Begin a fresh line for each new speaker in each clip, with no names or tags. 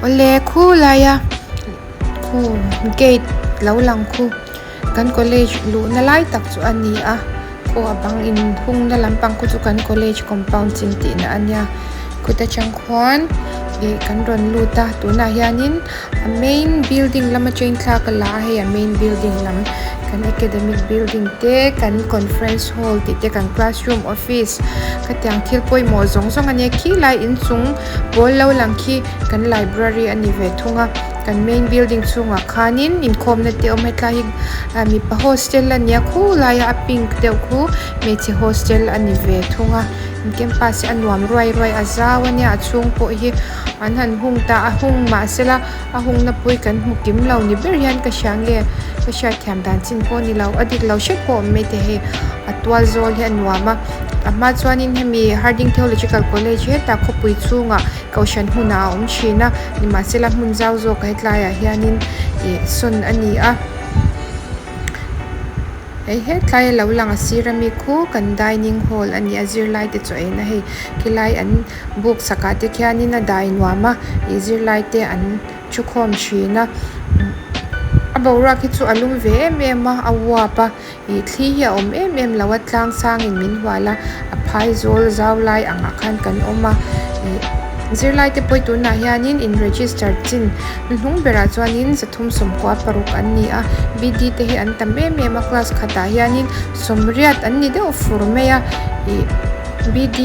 Awle khulaia khu gate lo lang khu kan college luhna lai tak chu a ni a khaw a bang in hungna lampang khu chu kan college compound chin tihna a nia kut atang khuan ih kan rawn lut a tunah hianin a main building lam atangin thla ka la a hei a main building lam kan academic building te kan conference hall tih te kan classroom office khatiang thil pawimawh zawng zawng a nia khilai inchung pawl lo lang khi kan library a ni ve thung a kan main building chhungah khanin inkhawmna te a awm hetlai hi ah mipa hostel a nia khulai a a pink deuh khu hmeichhe hostel a ni ve thung a campus hi a nuam ruai ruai a zau a nia a chhung pawh hi an han hung ta a hung mahsela a hungna pawh hi kan hmu kim lo ni ber hian ka hria nge ka hriatthiam dan chin pawh a ni lo a dik lo hret pawh a awm maithei hei a tual zawl hi a nuam a a hma chuanin hemi Harding Theological College hetah khawpui chhungah kohhran hmunah a awm thin a nimahsela hmun zau zawk a hetlaiah hianin ih sawn a ni a hei hetlai a lo lang a sir ami khu kan dining hall a ni a zirlai te chaw eina hei khilai an buk sakah te khianin a dai nuam a ih zirlai te an thu khawm thin a a boruak hi chu a lum ve em em a a uap a ih thli hi a awm em em lo a tlang sangin min hual a a phai zawl zau lai angah khan kan awm a ih zirlai te pawh hi tunah hianin in register chin hnuhnung berah chuanin zathum sawmkua paruk an ni a b d te hi an tam em em a class khatah hianin sawmriat an ni deuh fur mai a ih b d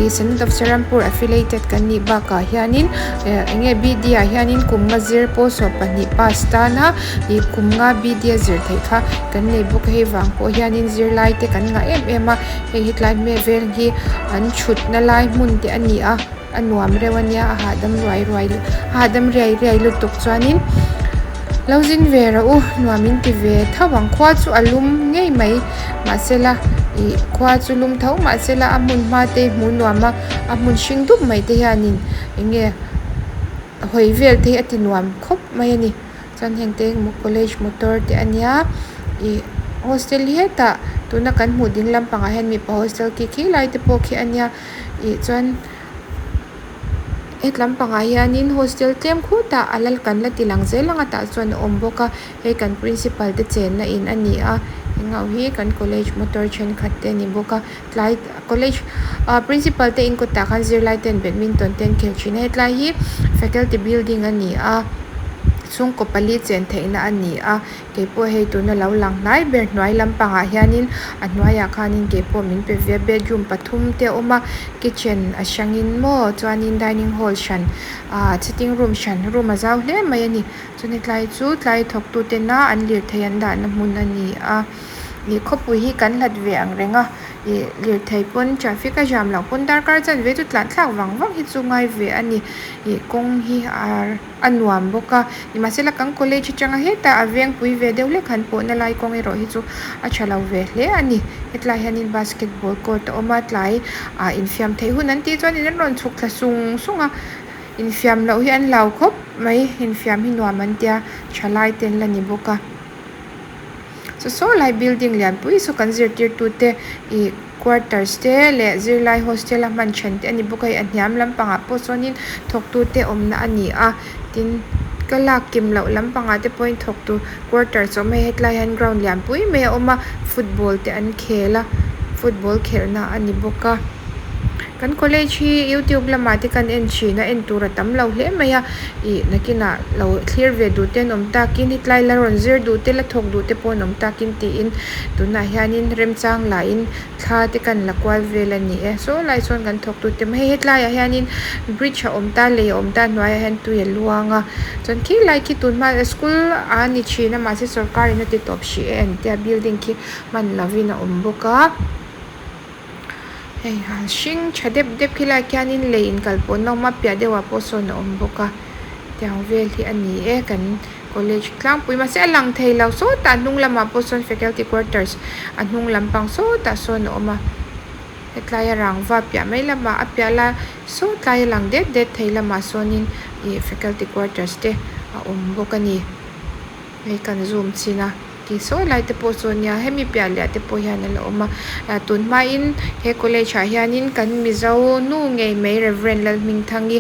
ih synod of serampore affiliated kan nih bakah hianin eh eng nge b d ah hianin kum nga zir pawl sawm pahnih pass tana ih kum nga b d a zir theih kha kan nei bawk a hei vang pawh hianin zirlai te kan ngah em em a hei hi tlai hmel vel hi an thutna lai hmun te a ni a a nuam reuh a nia a hahdam ruai ruai a hahdam riai riai lutuk chuanin lo zin ve rawh u nuam in ti ve tho ang khua chu a lum ngei mai mahsela ih khua chu lum tho mahsela a hmun hma te hmuh nuam a a hmun hring dup mai te hianin eng nge hawi vel te hi a ti nuam khawp mai a ni. Chuan heng te engemaw college motor te a nia ih hostel hi hetah tuna kan hmuh ding lampangah hian mipa hostel khi khi lai te pawh khi a nia ih chuan hetlam pangah hianin hostel tlem khutah a la kan la ti lang zel ang a tah chuan a awm bawk a hei kan principal te chenna in a ni a heng ho hi kan college motor thenkhat te a ni bawk a tlai college ah principal te in kawtah khan zirlai ten badminton te an khel thin a hetlai hi faculty building a ni a chhungkaw pali chen theihna a ni a keipawh hei tuna lo lang hnai ber hnuai lampangah hianin a hnuaiah khanin keipawh min pe ve a bedroom pathum te a awm a kitchen a hrangin maw chuanin dining hall hran ah sitting room hran room a zau hle mai a ni chuan hetlai chu tlai thawk tu tena an lirthei an dahna hmun a ni a. Ih khawpui hi kan hlat ve ang reng a ih lirthei pawn traffic a jam loh pawn darkar chanve chu tlan thlak vang vang hi chu ngai ve a ni ih kawng hi a nuam bawk a nimahsela kan college atanga hetah a vengpui ve deuh hlek han pawhna lai kawng erawh hi chu a tha lo ve hle a ni hetlai hianin basketball court a awm a tlai ah infiam theih hun an tih chuanin an rawn chhuk thla sung sung a infiam loh hi an hlau khawp mai infiam hi nuam an tia thalai te an la ni bawk a. Saw saw lai building lian pui saw kan zirtirtu te ih quarters te leh zirlai hostel a hman then te a ni bawk a hei a hniam lampangah pawh sawnin thawktu te awmna a ni a tin ka lak kim loh lampangah te pawhin thawktu quarters a awm a hei hetlai hian ground lian pui mai a awm a football te an khel a football khelhna a ni bawk a. Kan college hi youtube lamah te kan en thin a en tur a tam lo hle mai a ih nakinah lo thlir ve duh te an awm takin hetlai la rawn zir duh te la thawk duh te pawh an awm takin tiin tunah hianin remchang lahin thla te kan la kual vel a ni e saw lai sawn kan thawk tu te hei hetlaiah hianin bridge a awm ta lei a awm ta hnuaiah hian tui a luang a chuan khi lai khi tun hma school a ni thin a mahse sawrkar in a ti tawp hrih e an tia building khi hman lovin a awm bawk a. Hei han hring tha dep dep khilaiah khianin lei inkal pawhna awm a piah deuhah pawh sawn a awm bawk a tiang vel hi a ni e kan college tlangpui mahse a lang thei lo sawtah a hnung lamah pawh sawn faculty quarters a hnung lampang sawtah sawn a awm a hetlai a rangva piah mai lamah a piah lai saw tlai a lang det det thei lamah sawnin ih faculty quarters te a awm bawk a ni hei kan zoom chhin a. Tih sawi lai te pawh chu ania hemi piah leh ah te pawh hian a la awm a ah tun hmain he college ah hianin kan mizo nu ngei mai Reverend Lalhmingthangi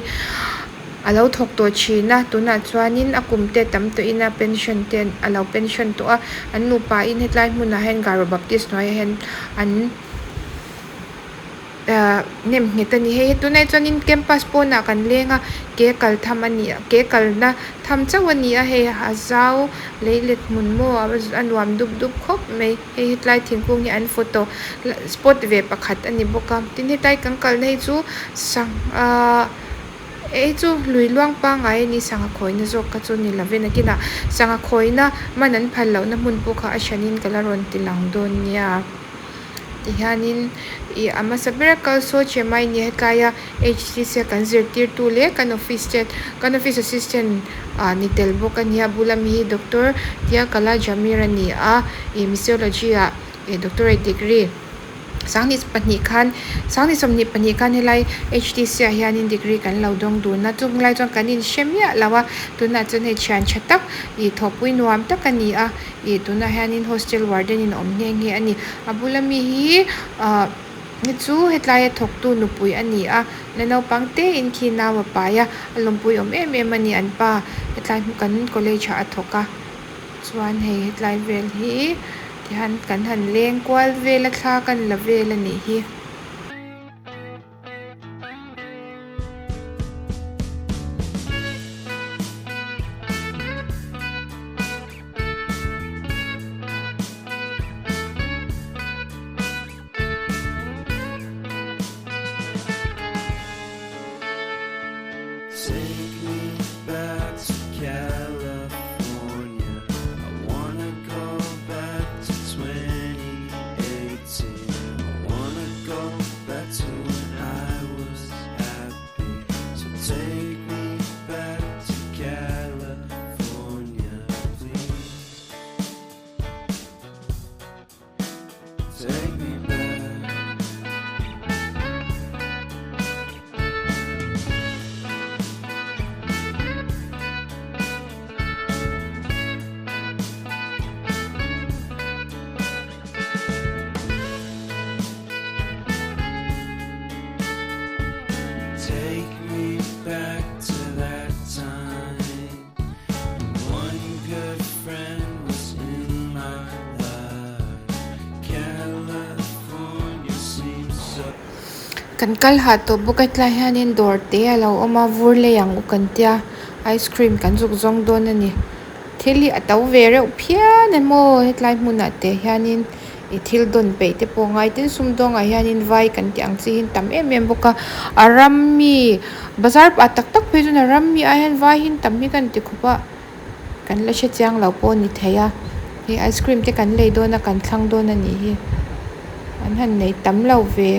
A lo thawk tawh thin a tunah chuanin a kum te a tam tawhin a pension te a lo pension tawh a an nupa in hetlai hmunah hian garo baptist hnuaiah hian an ahh nem nghet a ni hei tunah hi chuanin campus pawnah kan leng a ke kal tham a ni a ke kalna tham chauh a ni a hei a zau leilet hmun maw a nuam dup dup khawp mai hei hetlai thingkung hi an photo spot ve pakhat a ni bawk a tin hetlai kan kalna hi chu sangha hei chu lui luang pangai a ni sangha khawina zawk kha chu ni lovin nakinah sangha khawina man an phal lohna hmun pawh kha a hranin ka la rawn ti lang dawn nia tihianin ih a hmasa ber a kal saw chemai ni hetlai a h t c a kan zirtirtu leh kan office te kan office assistant ah ni tel bawk a nia a bula mi hi doctor Jamir a ni a ih missiology ah ih doctorate degree. Sanghnih pahnih khan sanghnih 22 khan helai h t c ah hianin degree kan lo dawng dun a chung lai chuan kan inhre miah lo a tunah chuan hei thian tha tak ih thawhpui nuam tak a ni a ih tunah hianin hostel warden in a awm nghe nghe a ni a bula mi hi ah hi chu hetlai a thawk tu nupui a ni a la naupang te in khi nau a pai a a lawmpui awm em em a ni an pa hetlai hmu kan college ah a thawk a. Chuan hei hetlai vel hi tihian kan han leng kual vel a thla kan la vel a nih hi. Kan kal hah tawh bawk a hetlai hianin dawr te a lo awm a vur lei ang u kan tia ice cream kan zuk zawng dawn a ni thil hi a to ve reuh phian a maw hetlai hmunah te hianin ih thil dawn peih te pawh ngai tin sumdawngah hianin vai kan tih ang chi hi an tam em em bawk a a ram mi bazar ah tak tak phei chuan a ram mi ai hian vai hi an tam hi ka inti khawp a kan la hre chiang lo pawh a ni thei a hei ice cream te kan lei dawn a kan thlang dawn a nih hi an han nei tam lo ve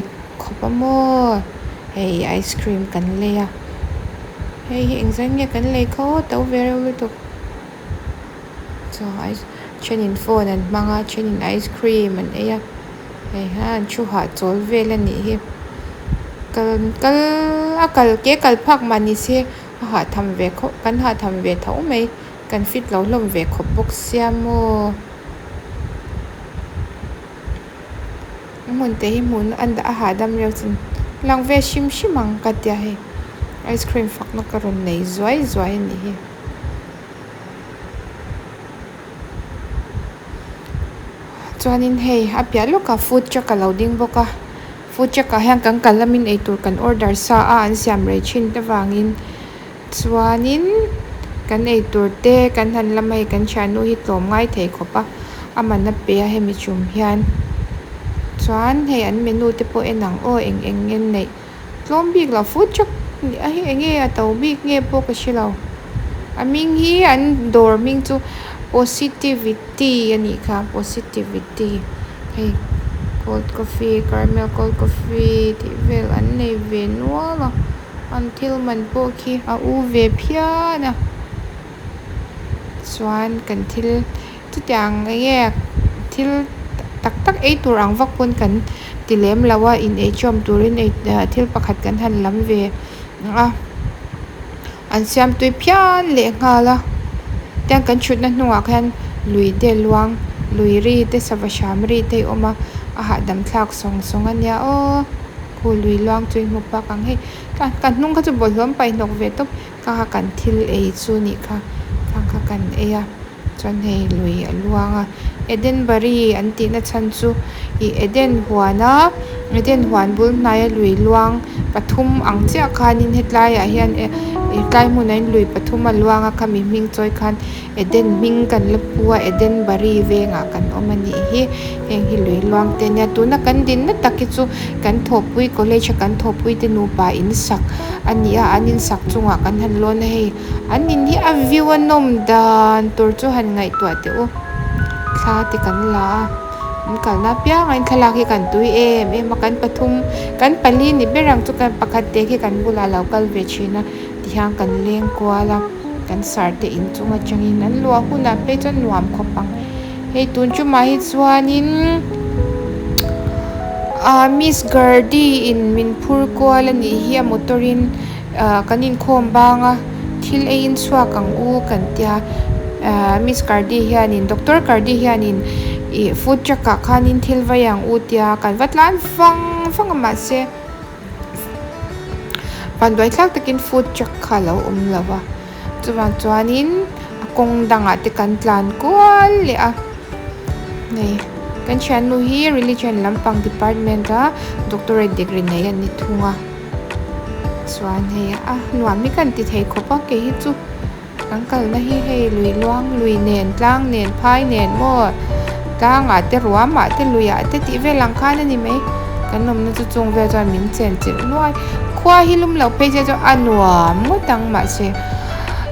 khawp a maw hei ice cream kan lei a hei hi engzah nge kan lei kha aw to ve reuh lutuk. Chaw ice thenin phone an hmang a thenin ice cream an ei a hei hian thu hahchawl vel a nih hi kal kal a kal ke kal phak mah ni se a hahtham ve khawp kan hahtham ve tho mai kan fit lo hlawm ve khawp bawk sia maw a hmun te hi hmuh a hahdam reuh chin lang ve hrim hrim ang ka tia hei ice cream fakna ka rawn nei zuai zuai a nih hi. Chuanin hei a piah lawkah food truck a lo ding bawk a food truck ah hian kan kal lamin eitur kan order sa a an siam rei thin te vangin chuanin kan eitur te kan han lam a hei kan thiannu hi tlawm ngai thei khawp a a man a pe a hemi chum hian chuan hei an menu te pawh en ang aw eng eng nge an neih. Tlawm bik lo food truck a hi eng nge a to bik nge pawh ka hre lo a hming hi an dawr hming chu positivity a nih kha positivity hei cold coffee caramel cold coffee tih vel an nei ve nual a an thil man pawh khi a u ve phian a chuan kan thil Chutiang enge thil tak tak ei tur ang vak pawn kan ti lem lo a in eichawm turin ei thil pakhat kan han lam ve a an siam tui phian leh nghal a tiang kan thutna hnungah khian lui te a luang lui ri te sava hram ri te a awm a a hahdam thlak sawng sawng a nia aw. Khu lui luang chu i hmu pak ang hei ka hnung kha chu bawlhhlawh an paih hnawk ve tawp kha kha kan thil ei chu a nih kha khang kha kan ei a chuan hei lui a luang a edenbury an tih na chhan chu ih eden huan a eden huan bul hnaia lui luang pathum ang chiah khanin hetlai ah hian hetlai hmunah hian lui pathum a luang a khami hming chawi khan eden hming kan la pu a edenbury vengah kan awm a nih hi heng hi lui luang te ania tuna kan dinna tak hi chu kan thawhpui college a kan thawhpui te nupa in sak a ni a an in sak chungah kan han lawn a hei an in hi a view a nawm dan tur chu han ngaihtuah teh u thla te kan la a an kalna apiangah hian thlalak hi kan tui em em a kan pathum kan pali ni ber ang chu kan pakhat te khi kan bulah a lo kal ve thin a tihian kan leng kual a kan sar te inchung atangin an luah hunah phei chuan nuam khawp ang hei tun tumah hi chuanin ah miss gardy in min phur kual a nih hi a motor in ah kan inkhawm bang a thil ei in chhuak ang u kan tia ah miss gardy hianin doctor gardy hianin ih food truck ah khanin thil vai ang u tia kan va tlan vang vang a mahse. Vanduai thlak takin food truck kha a lo awm lo va chuvang chuanin a kawng dangah te kan tlan kual leh a hei kan thiannu hi religion lampang department a doctorate degree nei a ni thung a chuan hei a nuam hi kan ti thei khawp a kei hi chu. Kan kalna hi hei lui luang lui nen tlang nen phai nen maw tlangah te ruamah te luiah te tih vel ang khan a ni mai kan awmna chu chung vel chuan min chen chilh nuai khua hi lum loh phei che chu a nuam ngawt ang mahse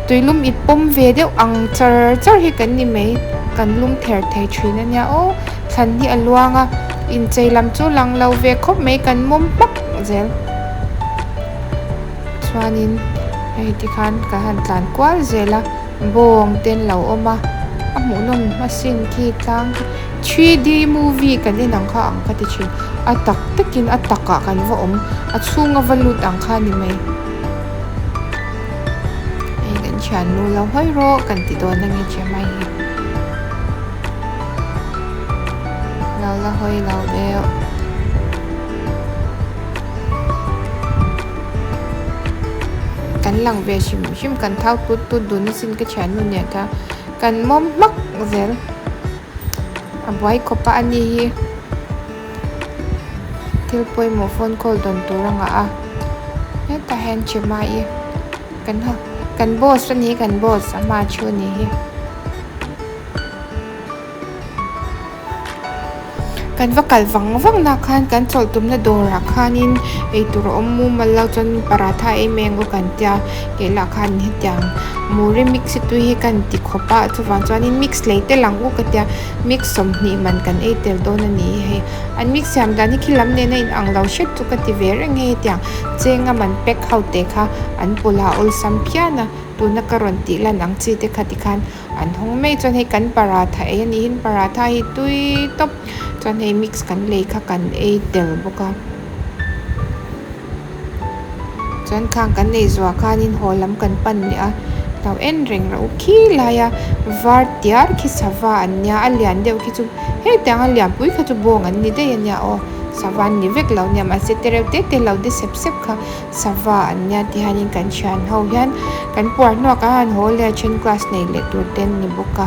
tuilum i pawm ve deuh ang char char hi kan ni mai kan lum ther thei thin a nia aw thlan hi a luang a inchei lam chu lang lo ve khawp mai kan mawm hmak zel. Chuanin hei tikhan kan han tlan kual zel a bawng te an lo awm a a hmuhnawm asin khi tlang khi 3D movie kan en ang kha ang ka ti thin a tak takin a takah kan va awm a chhunga va lut ang kha a ni mai hei kan thiannu lo hawi rawh kan ti dawn ange Gemma hi lo la hawi lo deuh. Kan lang ve hrim hrim kan thau tut tut dun asin ka thiannu nen kha kan mawm hmak zel a buai khawp a ani hi thil pawimawh phone call dawn tur a ngah a hetah hian Chennai kan kan boss a ni kan boss a hma thu a ni hi. Kan va kal vang vang na khan kan chawlh tumna dawrah khanin eitur a awm mumal lo chuan paratha ei mai ang aw kan tia keilah khan hetiang muri mix hi tui hi kan ti khawp a chuvang chuanin mix lei tel ang u ka tia mix 20 man kan ei tel dawn a ni hei an mix siam dan hi khi lam nena in ang lo hret chu ka ti ve reng hei hetiang chenga man pack ho te kha an pawlh a awlsam phian a tuna ka rawn tih lan ang chi te kha tikhan. An hawng mai chuan hei kan paratha ei a niin paratha hi tui tawp chuan hei mix kan lei kha kan ei tel bawk a chuan khang kan nei zuah khanin haw lam kan pan leh a lo en reng reuh khi lai a var tiar khi sava an nia a lian deuh khi chu hetiang a lian pui kha chu bawng an ni daih a nia aw sava an ni vek lo nia mahse te reuh te te lo de sep sep kha. Sava an nia ti hianin kan thian ho hian kan puar hnuah kan han haw leh a then class nei leh tur te an ni bawk a.